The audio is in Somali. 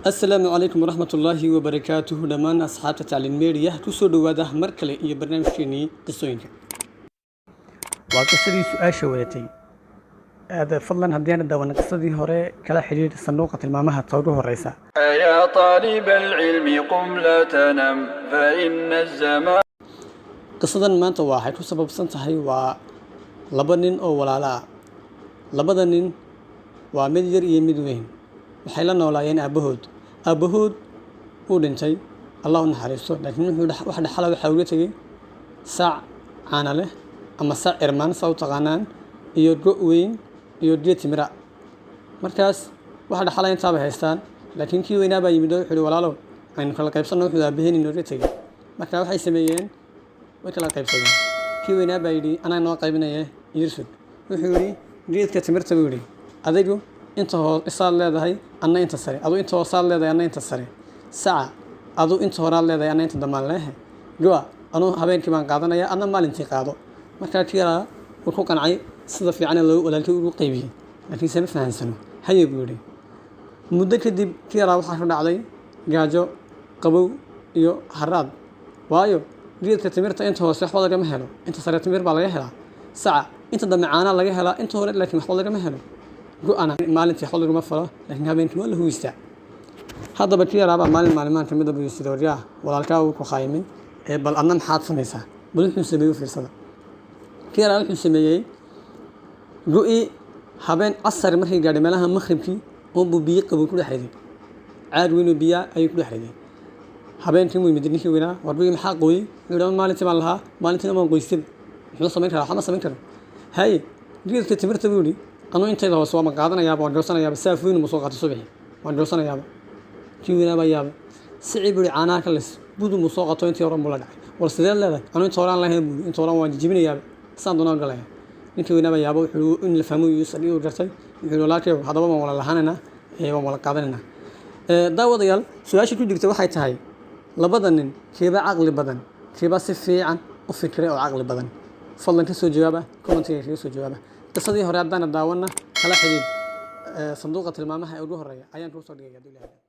Asalaamu calaykum waraxmatullaahi wabarakaatuhu. Dhammaan asxaabta Tacliin Media, kusoo dhowaada mar kale iyo barnaamijkeenii qisooyinka. Waa qisadii su-aasha wadatay. Aad fadlan haddii aana daawana qisadii hore, kala xidhiidh sanduuqa tilmaamaha ta ugu horeysa. أيا طالب العلم قم لا تنم فإن الزمان Qisadan maanta waxay ku sababsan tahay waa laba nin oo walaalo ah. Labada nin waa mid yar iyo mid weyn. Waxay la noolaayeen aabbahood. Aabbahood wuu dhintay, Allah u naxariisto, laakiin wuxuu wax dhaxala waxaa uga tegey sac caana leh ama sac irmaan saa u taqaanaan, iyo go' weyn iyo geed timira. Markaas waxa dhaxala intaabay haystaan, laakiin kii weynaa baa yimid oo wuxuu yihi, "Walaalow, aynu kala qaybsanno wuxuu aabaheen inooga tegey." Marka waxay sameeyeen, way kala qaybsadeen. Kii weynaa baa yidhi, "Anaa noo qaybinaya, iirsug." Wuxuu yidhi, "Geedka timirta," buu yidhi, "adigu inta hoosaad leedahay, anna inta sare. Adu inta hoosaad leedahay, anna inta sare. Saca adu inta horaad leedahay, anna inta dambaan leehe. Go'a anuu habeenkii baan qaadanaya, adna maalintii qaado." Markaa kii yaraa wuu ku qancay sida fiican ee loogu walaalkii ugu qaybiyey, laakiinse ma fahansano. "Haye," buu yidhi. Muddo kadib kii yaraa waxaa ku dhacday gaajo, qabow iyo haraad, waayo geedka timirta inta hoose waxba lagama helo, inta sare timir baa laga helaa. Saca inta dambe caanaa laga helaa, inta hore laakiin waxba lagama helo. Go-ana maalintii waxba laguma falo, laakiin habeenkii waa la huwistaa. Haddaba kii yaraabaa maalin maalimaan kamid a buu yidhi, "Waryaa, walaalkaa wuu ku khaayimay, ee bal adna maxaad samaysaa?" Bal wuxuu sameeyey u fiirsada. Kii yaraa wuxuu sameeyey, go-i habeen casar markay gaadhay, meelaha maqribkii unbuu biyo qabow ku dhex riday. Caag weynoo biyaa ayuu ku dhex riday. Habeenkii muu yimid ninkii weynaa. "War, go'ii maxaa qooyey?" Wuxuu yidhi, "Maalintii baan lahaa, maalintiina waan qoystay." Muxuu samayn karaa? Waxba ma samayn karo. "Haye, geedka timirta," buu yidhi, "anuu intayda hoose waa ma qaadanayaaba, waan goosanayaaba." Saaf weyn ma soo qaatay subaxii, "Waan goosanayaaba." Kii weynaa baa yaabay. "Sicii," buu yidhi, "caanaha ka lis." Budu muu soo qato, intii hore muu la dhacay. "War, sideed leedahay?" "Anuu inta horaan lahayn," buu yidhi, "inta horaan waan jijibinayaaba, saan doonaan galaya." Ninkii weynaa baa yaaba. Wuxuu in la fahmo uu gartay. Wuxuu yidhi, "Walaalkay, haddaba waan wala lahaanaynaa, waan wala qaadanaynaa." Daawadayaal, su-aasha ku jirta waxay tahay: labada nin keebaa caqli badan? Keebaa si fiican u fikiray oo caqli badan? Fadlan ka soo jawaaba, commentiga kaga soo jawaaba. Qisadii hore haddaana daawana, kala xidhiid sanduuqa tilmaamaha ee ugu horeeya ayaan kuu soo dhigaya. Hadduu Ilaahay.